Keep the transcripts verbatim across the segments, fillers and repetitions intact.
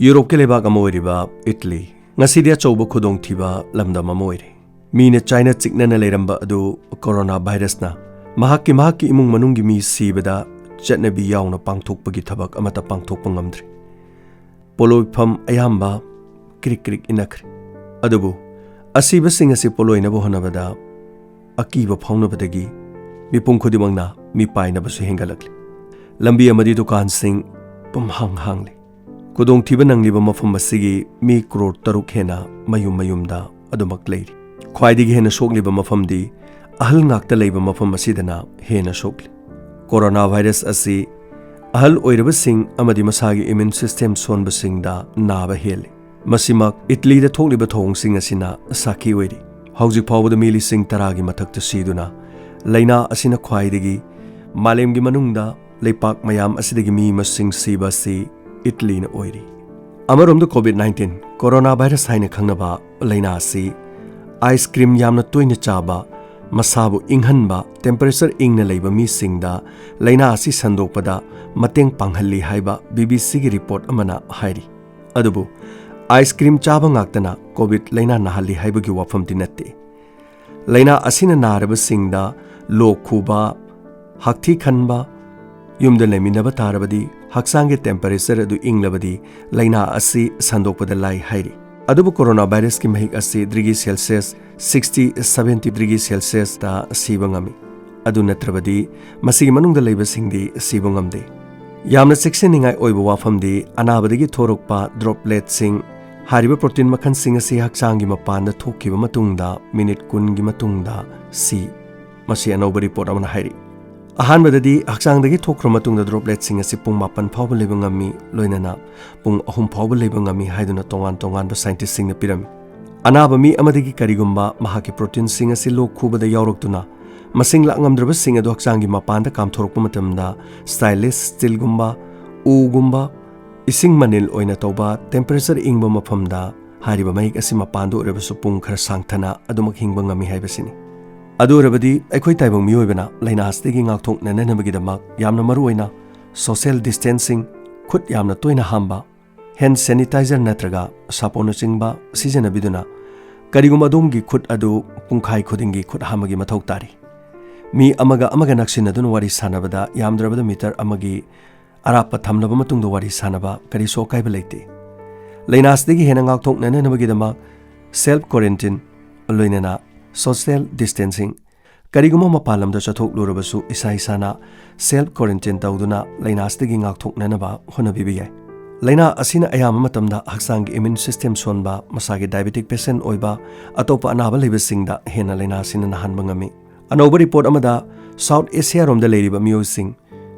ꯌꯨꯔꯣꯞꯀꯤ ꯂꯩꯕꯥꯛ ꯑꯃ ꯑꯣꯏꯔꯤꯕ ꯏꯇꯂꯤ ꯉꯁꯤꯗꯤ ꯑꯆꯧꯕ ꯈꯨꯗꯣꯡꯊꯤꯕ ꯂꯝꯗꯝ ꯑꯃ ꯑꯣꯏꯔꯦ꯫ ꯃꯤꯅ ꯆꯥꯏꯅ ꯆꯤꯛꯅꯅ ꯂꯩꯔꯝꯕ ꯑꯗꯨ ꯀꯣꯔꯣꯅꯥ ꯚꯥꯏꯔꯁꯅ ꯃꯍꯥꯛꯀꯤ, ꯃꯍꯥꯛꯀꯤ ꯏꯃꯨꯡ ꯃꯅꯨꯡꯒꯤ ꯃꯤ ꯁꯤꯕꯗ ꯆꯠꯅꯕꯤ ꯌꯥꯎꯅ ꯄꯥꯡꯊꯣꯛꯄꯒꯤ ꯊꯕꯛ ꯑꯃꯠꯇ ꯄꯥꯡꯊꯣꯛꯄ ꯉꯝꯗ꯭ꯔꯦ꯫ ꯄꯣꯠꯂꯣꯏꯐꯝ ꯑꯌꯥꯝꯕ ꯀ꯭ꯔꯤꯛ ꯀ꯭ꯔꯤꯛ ꯏꯟꯅꯈ꯭ꯔꯦ꯫ ꯑꯗꯨꯕꯨ ꯑꯁꯤꯕꯁꯤꯡ ꯑꯁꯤ ꯄꯣꯠꯂꯣꯏꯅꯕ ꯍꯣꯠꯅꯕꯗ ꯑꯀꯤꯕ ꯐꯥꯎꯅꯕꯗꯒꯤ ꯃꯤꯄꯨꯝ ꯈꯨꯗꯤꯡꯃꯛꯅ ꯃꯤꯄꯥꯏꯅꯕꯁꯨ ꯍꯦꯟꯒꯠꯂꯛꯂꯤ꯫ ꯂꯝꯕꯤ ꯑꯃꯗꯤ ꯗꯨꯀꯥꯟꯁꯤꯡ ꯄꯨꯝꯍꯥꯡ ꯍꯥꯡꯂꯤ꯫ ꯈꯨꯗꯣꯡꯊꯤꯕ ꯅꯪꯂꯤꯕ ꯃꯐꯝ ꯑꯁꯤꯒꯤ ꯃꯤ ꯀ꯭ꯔꯣꯔ ꯇꯔꯨꯛ ꯍꯦꯟꯅ ꯃꯌꯨꯝ ꯃꯌꯨꯝꯗ ꯑꯗꯨꯃꯛ ꯂꯩꯔꯤ꯫ ꯈ꯭ꯋꯥꯏꯗꯒꯤ ꯍꯦꯟꯅ ꯁꯣꯛꯂꯤꯕ ꯃꯐꯝꯗꯤ ꯑꯍꯜ ꯉꯥꯛꯇ ꯂꯩꯕ ꯃꯐꯝ ꯑꯁꯤꯗꯅ ꯍꯦꯟꯅ ꯁꯣꯛꯂꯤ꯫ ꯀꯣꯔꯣꯅꯥ ꯚꯥꯏꯔꯁ ꯑꯁꯤ ꯑꯍꯜ ꯑꯣꯏꯔꯕꯁꯤꯡ ꯑꯃꯗꯤ ꯃꯁꯥꯒꯤ ꯏꯃ꯭ꯌꯨꯟ ꯁꯤꯁꯇꯦꯝ ꯁꯣꯟꯕꯁꯤꯡꯗ ꯅꯥꯕ ꯍꯦꯜꯂꯤ꯫ ꯃꯁꯤꯃꯛ ꯏꯇꯂꯤꯗ ꯊꯣꯛꯂꯤꯕ ꯊꯧꯑꯣꯡꯁꯤꯡ ꯑꯁꯤꯅ ꯁꯥꯈꯤ ꯑꯣꯏꯔꯤ꯫ ꯍꯧꯖꯤꯛ ꯐꯥꯎꯕꯗ ꯃꯤ ꯂꯤꯁꯤꯡ ꯇꯔꯥꯒꯤ ꯃꯊꯛꯇ ꯁꯤꯗꯨꯅ ꯂꯥꯏꯅꯥ ꯑꯁꯤꯅ ꯈ꯭ꯋꯥꯏꯗꯒꯤ ꯃꯥꯂꯦꯝꯒꯤ ꯃꯅꯨꯡꯗ ꯂꯩꯄꯥꯛ ꯃꯌꯥꯝ ꯑꯁꯤꯗꯒꯤ ꯃꯤ ꯃꯁꯤꯡ ꯁꯤꯕ ꯑꯁꯤ ꯏꯇꯂꯤꯅ ꯑꯣꯏꯔꯤ꯫ ꯑꯃꯔꯣꯝꯗ ꯀꯣꯚꯤꯗ ꯅꯥꯏꯟꯇꯤꯟ ꯀꯣꯔꯣꯅꯥ ꯚꯥꯏꯔꯁ ꯍꯥꯏꯅ ꯈꯪꯅꯕ ꯂꯥꯏꯅꯥ ꯑꯁꯤ ꯑꯥꯏꯁ ꯀ꯭ꯔꯤꯝ ꯌꯥꯝꯅ ꯇꯣꯏꯅ ꯆꯥꯕ, ꯃꯁꯥꯕꯨ ꯏꯪꯍꯟꯕ, ꯇꯦꯝꯄꯔꯦꯆꯔ ꯏꯪꯅ ꯂꯩꯕ ꯃꯤꯁꯤꯡꯗ ꯂꯥꯏꯅꯥ ꯑꯁꯤ ꯁꯟꯗꯣꯛꯄꯗ ꯃꯇꯦꯡ ꯄꯥꯡꯍꯜꯂꯤ ꯍꯥꯏꯕ ꯕꯤ ꯕꯤ ꯁꯤꯒꯤ ꯔꯤꯄꯣꯔꯠ ꯑꯃꯅ ꯍꯥꯏꯔꯤ꯫ ꯑꯗꯨꯕꯨ ꯑꯥꯏꯁ ꯀ꯭ꯔꯤꯝ ꯆꯥꯕ ꯉꯥꯛꯇꯅ ꯀꯣꯚꯤꯗ ꯂꯥꯏꯅꯥ ꯅꯥꯍꯜꯂꯤ ꯍꯥꯏꯕꯒꯤ ꯋꯥꯐꯝꯗꯤ ꯅꯠꯇꯦ꯫ ꯂꯥꯏꯅꯥ ꯑꯁꯤꯅ ꯅꯥꯔꯕꯁꯤꯡꯗ ꯂꯣꯛ ꯈꯨꯕ, ꯍꯥꯛꯊꯤ ꯈꯟꯕ, ꯌꯨꯝꯗ ꯂꯩꯃꯤꯟꯅꯕ ꯇꯥꯔꯕꯗꯤ ꯍꯛꯆꯥꯡꯒꯤ ꯇꯦꯝꯄꯔꯦꯆꯔ ꯑꯗꯨ ꯏꯪꯂꯕꯗꯤ ꯂꯥꯏꯅꯥ ꯑꯁꯤ ꯁꯟꯗꯣꯛꯄꯗ ꯂꯥꯏ ꯍꯥꯏꯔꯤ꯫ ꯑꯗꯨꯕꯨ ꯀꯣꯔꯣꯅꯥ ꯚꯥꯏꯔꯁꯀꯤ ꯃꯍꯤꯛ ꯑꯁꯤ degree Celsius sixty, seventy degree ꯁꯦꯜꯁꯤꯌꯁꯇ ꯁꯤꯕ ꯉꯝꯃꯤ꯫ ꯑꯗꯨ ꯅꯠꯇ꯭ꯔꯕꯗꯤ ꯃꯁꯤꯒꯤ ꯃꯅꯨꯡꯗ ꯂꯩꯕꯁꯤꯡꯗꯤ ꯁꯤꯕ ꯉꯝꯗꯦ꯫ ꯌꯥꯝꯅ ꯆꯦꯛꯁꯤꯟꯅꯤꯡꯉꯥꯏ ꯑꯣꯏꯕ ꯋꯥꯐꯝꯗꯤ ꯑꯅꯥꯕꯗꯒꯤ ꯊꯣꯔꯛꯄ ꯗ꯭ꯔꯣꯞꯂꯦꯠꯁꯤꯡ꯫ ꯍꯥꯏꯔꯤꯕ ꯄ꯭ꯔꯣꯇꯤꯟ ꯃꯈꯜꯁꯤꯡ ꯑꯁꯤ ꯍꯛꯆꯥꯡꯒꯤ ꯃꯄꯥꯟꯗ ꯊꯣꯛꯈꯤꯕ ꯃꯇꯨꯡꯗ ꯃꯤꯅꯤꯠ ꯀꯨꯟꯒꯤ ꯃꯇꯨꯡꯗ ꯁꯤ꯫ ꯃꯁꯤ ꯑꯅꯧꯕ ꯔꯤꯄꯣꯔꯠ ꯑꯃꯅ ꯍꯥꯏꯔꯤ꯫ ꯑꯍꯥꯟꯕꯗꯗꯤ ꯍꯛꯆꯥꯡꯗꯒꯤ ꯊꯣꯛꯈ꯭ꯔ ꯃꯇꯨꯡꯗ ꯗ꯭ꯔꯣꯞꯂꯦꯠꯁꯤꯡ ꯑꯁꯤ ꯄꯨꯡ ꯃꯥꯄꯟ ꯐꯥꯎꯕ ꯂꯩꯕ ꯉꯝꯃꯤ, ꯂꯣꯏꯅꯅ ꯄꯨꯡ ꯑꯍꯨꯝ ꯐꯥꯎꯕ ꯂꯩꯕ ꯉꯝꯃꯤ ꯍꯥꯏꯗꯨꯅ ꯇꯣꯉꯥꯟ ꯇꯣꯉꯥꯟꯕ ꯁꯥꯏꯟꯇꯤꯁꯁꯤꯡꯅ ꯄꯤꯔꯝꯃꯤ꯫ ꯑꯅꯥꯕ ꯃꯤ ꯑꯃꯗꯒꯤ ꯀꯔꯤꯒꯨꯝꯕ ꯃꯍꯥꯛꯀꯤ ꯄ꯭ꯔꯣꯇꯤꯟꯁꯤꯡ ꯑꯁꯤ ꯂꯣꯛ ꯈꯨꯕꯗ ꯌꯥꯎꯔꯛꯇꯨꯅ ꯃꯁꯤꯡ ꯂꯥꯛꯉꯝꯗ꯭ꯔꯕꯁꯤꯡ ꯑꯗꯨ ꯍꯛꯆꯥꯡꯒꯤ ꯃꯄꯥꯟꯗ ꯀꯥꯝꯊꯣꯔꯛꯄ ꯃꯇꯝꯗ ꯁ꯭ꯇꯥꯏꯟꯂꯦꯁ ꯁ꯭ꯇꯤꯜꯒꯨꯝꯕ, ꯎꯒꯨꯝꯕ, ꯏꯁꯤꯡ ꯃꯅꯤꯜ ꯑꯣꯏꯅ ꯇꯧꯕ ꯇꯦꯝꯄꯔꯦꯆꯔ ꯏꯪꯕ ꯃꯐꯝꯗ ꯍꯥꯏꯔꯤꯕ ꯃꯍꯤꯛ ꯑꯁꯤ ꯃꯄꯥꯟꯗ ꯑꯣꯏꯔꯕꯁꯨ ꯄꯨꯡ ꯈꯔ ꯁꯥꯡꯊꯅ ꯑꯗꯨꯃꯛ ꯍꯤꯡꯕ ꯉꯝꯃꯤ ꯍꯥꯏꯕꯁꯤꯅꯤ꯫ ꯑꯗꯨ ꯑꯣꯏꯔꯕꯗꯤ ꯑꯩꯈꯣꯏ ꯇꯥꯏꯕꯪ ꯃꯤꯑꯣꯏꯕꯅ ꯂꯥꯏꯅꯥ ꯑꯁꯤꯗꯒꯤ ꯉꯥꯛꯊꯣꯛꯅꯅꯕꯒꯤꯗꯃꯛ ꯌꯥꯝꯅ ꯃꯔꯨ ꯑꯣꯏꯅ ꯁꯣꯁꯤꯌꯦꯜ ꯗꯤꯁꯇꯦꯟꯁꯤꯡ, ꯈꯨꯠ ꯌꯥꯝꯅ ꯇꯣꯏꯅ ꯍꯥꯝꯕ, ꯍꯦꯟ ꯁꯦꯅꯤꯇꯥꯏꯖꯔ ꯅꯠꯇ꯭ꯔꯒ ꯁꯥꯄꯣꯟꯅꯆꯤꯡꯕ ꯁꯤꯖꯤꯟꯅꯕꯤꯗꯨꯅ ꯀꯔꯤꯒꯨꯝꯕ ꯑꯗꯣꯝꯒꯤ ꯈꯨꯠ ꯑꯗꯨ ꯄꯨꯡꯈꯥꯏ ꯈꯨꯗꯤꯡꯒꯤ ꯈꯨꯠ ꯍꯥꯝꯕꯒꯤ ꯃꯊꯧ ꯇꯥꯔꯤ꯫ ꯃꯤ ꯑꯃꯒ ꯑꯃꯒ ꯅꯛꯁꯤꯟꯅꯗꯨꯅ ꯋꯥꯔꯤ ꯁꯥꯟꯅꯕꯗ ꯌꯥꯝꯗ꯭ꯔꯕꯗ ꯃꯤꯇꯔ ꯑꯃꯒꯤ ꯑꯔꯥꯞꯄ ꯊꯝꯂꯕ ꯃꯇꯨꯡꯗ ꯋꯥꯔꯤ ꯁꯥꯟꯅꯕ ꯀꯔꯤꯁꯨ ꯑꯀꯥꯏꯕ ꯂꯩꯇꯦ꯫ ꯂꯥꯏꯅꯥꯁꯤꯗꯒꯤ ꯍꯦꯟꯅ ꯉꯥꯛꯊꯣꯛꯅꯅꯕꯒꯤꯗꯃꯛ ꯁꯦꯜꯐ ꯀ꯭ꯋꯥꯔꯦꯟꯇꯤꯟ, ꯂꯣꯏꯅꯅ ꯁꯣꯁꯤꯌꯦꯜ ꯗꯤꯁꯇꯦꯟꯁꯤꯡ, ꯀꯔꯤꯒꯨꯝꯕ ꯃꯄꯥꯟ ꯂꯝꯗ ꯆꯠꯊꯣꯛꯂꯨꯔꯕꯁꯨ ꯏꯁꯥ ꯏꯁꯥꯅ ꯁꯦꯜꯐ ꯀ꯭ꯋꯥꯔꯦꯟꯇꯤꯟ ꯇꯧꯗꯨꯅ ꯂꯥꯏꯅꯥꯁꯤꯗꯒꯤ ꯉꯥꯛꯊꯣꯛꯅꯅꯕ ꯍꯣꯠꯅꯕꯤꯕ ꯌꯥꯏ꯫ ꯂꯥꯏꯅꯥ ꯑꯁꯤꯅ ꯑꯌꯥꯝꯕ ꯃꯇꯝꯗ ꯍꯛꯆꯥꯡꯒꯤ ꯏꯃ꯭ꯌꯨꯟ ꯁꯤꯁꯇꯦꯝ ꯁꯣꯟꯕ, ꯃꯁꯥꯒꯤ ꯗꯥꯏꯕꯦꯇꯤꯛ ꯄꯦꯁꯦꯟ ꯑꯣꯏꯕ, ꯑꯇꯣꯞꯄ ꯑꯅꯥꯕ ꯂꯩꯕꯁꯤꯡꯗ ꯍꯦꯟꯅ ꯂꯥꯏꯅꯥ ꯑꯁꯤꯅ ꯅꯥꯍꯟꯕ ꯉꯝꯃꯤ꯫ ꯑꯅꯧꯕ ꯔꯤꯄꯣꯔꯠ ꯑꯃꯗ ꯁꯥꯎꯠ ꯑꯦꯁꯤꯌꯥꯔꯣꯝꯗ ꯂꯩꯔꯤꯕ ꯃꯤꯑꯣꯏꯁꯤꯡ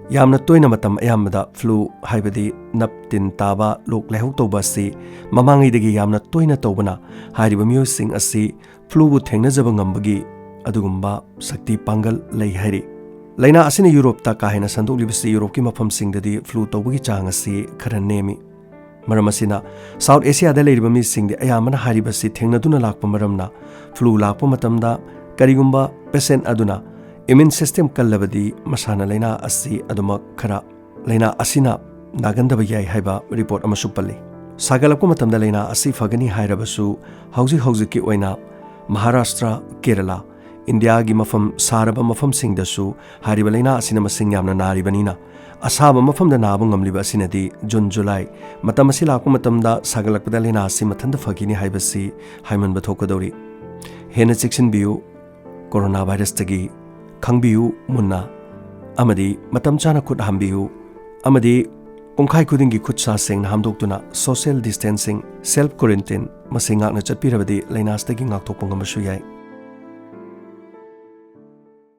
ꯌꯥꯝꯅ ꯇꯣꯏꯅ ꯃꯇꯝ ꯑꯌꯥꯝꯕꯗ ꯐ꯭ꯂꯨ, ꯍꯥꯏꯕꯗꯤ ꯅꯞ ꯇꯤꯟ ꯇꯥꯕ, ꯂꯣꯛ ꯂꯥꯏꯍꯧ ꯇꯧꯕ ꯑꯁꯤ ꯃꯃꯥꯡꯉꯩꯗꯒꯤ ꯌꯥꯝꯅ ꯇꯣꯏꯅ ꯇꯧꯕꯅ ꯍꯥꯏꯔꯤꯕ ꯃꯤꯑꯣꯏꯁꯤꯡ ꯑꯁꯤ ꯐ꯭ꯂꯨꯕꯨ ꯊꯦꯡꯅꯖꯕ ꯉꯝꯕꯒꯤ ꯑꯗꯨꯒꯨꯝꯕ ꯁꯛꯇꯤ ꯄꯥꯡꯒꯜ ꯂꯩ ꯍꯥꯏꯔꯤ꯫ ꯂꯥꯏꯅꯥ ꯑꯁꯤꯅ ꯌꯨꯔꯣꯞꯇ ꯀꯥ ꯍꯦꯟꯅ ꯁꯟꯗꯣꯛꯂꯤꯕꯁꯤ ꯌꯨꯔꯣꯞꯀꯤ ꯃꯐꯝꯁꯤꯡꯗꯗꯤ ꯐ꯭ꯂꯨ ꯇꯧꯕꯒꯤ ꯆꯥꯡ ꯑꯁꯤ ꯈꯔ ꯅꯦꯝꯃꯤ꯫ ꯃꯔꯝ ꯑꯁꯤꯅ ꯁꯥꯎꯠ ꯑꯦꯁꯤꯌꯥꯗ ꯂꯩꯔꯤꯕ ꯃꯤꯁꯤꯡꯗꯤ ꯑꯌꯥꯝꯕꯅ ꯍꯥꯏꯔꯤꯕꯁꯤ ꯊꯦꯡꯅꯗꯨꯅ ꯂꯥꯛꯄ ꯃꯔꯝꯅ ꯐ꯭ꯂꯨ ꯂꯥꯛꯄ ꯃꯇꯝꯗ ꯀꯔꯤꯒꯨꯝꯕ ꯄꯦꯁꯦꯟ ꯑꯗꯨꯅ ꯏꯃ꯭ꯌꯨꯟ ꯁꯤꯁꯇꯦꯝ ꯀꯜꯂꯕꯗꯤ ꯃꯁꯥꯅ ꯂꯥꯏꯅꯥ ꯑꯁꯤ ꯑꯗꯨꯃꯛ ꯈꯔ, ꯂꯥꯏꯅꯥ ꯑꯁꯤꯅ ꯅꯥꯒꯟꯗꯕ ꯌꯥꯏ ꯍꯥꯏꯕ ꯔꯤꯄꯣꯔꯠ ꯑꯃꯁꯨ ꯄꯜꯂꯤ꯫ ꯁꯥꯒꯠꯂꯛꯄ ꯃꯇꯝꯗ ꯂꯥꯏꯅꯥ ꯑꯁꯤ ꯐꯒꯅꯤ ꯍꯥꯏꯔꯕꯁꯨ ꯍꯧꯖꯤꯛ ꯍꯧꯖꯤꯛꯀꯤ ꯑꯣꯏꯅ ꯃꯍꯥꯔꯥꯁꯇ꯭ꯔ, ꯀꯦꯔꯂꯥ, ꯏꯟꯗꯤꯌꯥꯒꯤ ꯃꯐꯝ ꯁꯥꯔꯕ ꯃꯐꯝꯁꯤꯡꯗꯁꯨ ꯍꯥꯏꯔꯤꯕ ꯂꯥꯏꯅꯥ ꯑꯁꯤꯅ ꯃꯁꯤꯡ ꯌꯥꯝꯅ ꯅꯥꯔꯤꯕꯅꯤꯅ, ꯑꯁꯥꯕ ꯃꯐꯝꯗ ꯅꯥꯕ ꯉꯝꯂꯤꯕ ꯑꯁꯤꯅꯗꯤ ꯖꯨꯟ, ꯖꯨꯂꯥꯏ ꯃꯇꯝ ꯑꯁꯤ ꯂꯥꯛꯄ ꯃꯇꯝꯗ ꯁꯥꯒꯠꯂꯛꯄꯗ ꯂꯥꯏꯅꯥ ꯑꯁꯤ ꯃꯊꯟꯇ ꯐꯈꯤꯅꯤ ꯍꯥꯏꯕꯁꯤ ꯍꯥꯏꯃꯟꯕ ꯊꯣꯛꯀꯗꯧꯔꯤ꯫ ꯍꯦꯟꯅ ꯆꯦꯛꯁꯤꯟꯕꯤꯌꯨ꯫ ꯀꯣꯔꯣꯅꯥ ꯚꯥꯏꯔꯁꯇꯒꯤ ꯈꯪꯕꯤꯌꯨ ꯃꯨꯟꯅ, ꯑꯃꯗꯤ ꯃꯇꯝ ꯆꯥꯅ ꯈꯨꯠ ꯍꯥꯝꯕꯤꯌꯨ, ꯑꯃꯗꯤ ꯄꯨꯡꯈꯥꯏ ꯈꯨꯗꯤꯡꯒꯤ ꯈꯨꯠ ꯁꯥ ꯁꯦꯡꯅ ꯍꯥꯝꯗꯣꯛꯇꯨꯅ ꯁꯣꯁꯤꯌꯦꯜ ꯗꯤꯁꯇꯦꯟꯁꯤꯡ, ꯁꯦꯜꯐ ꯀ꯭ꯋꯥꯔꯦꯟꯇꯤꯟ ꯃꯁꯤ ꯉꯥꯛꯅ ꯆꯠꯄꯤꯔꯕꯗꯤ ꯂꯥꯏꯅꯥꯁꯤꯗꯒꯤ ꯉꯥꯛꯊꯣꯛꯄ ꯉꯝꯕꯁꯨ ꯌꯥꯏ꯫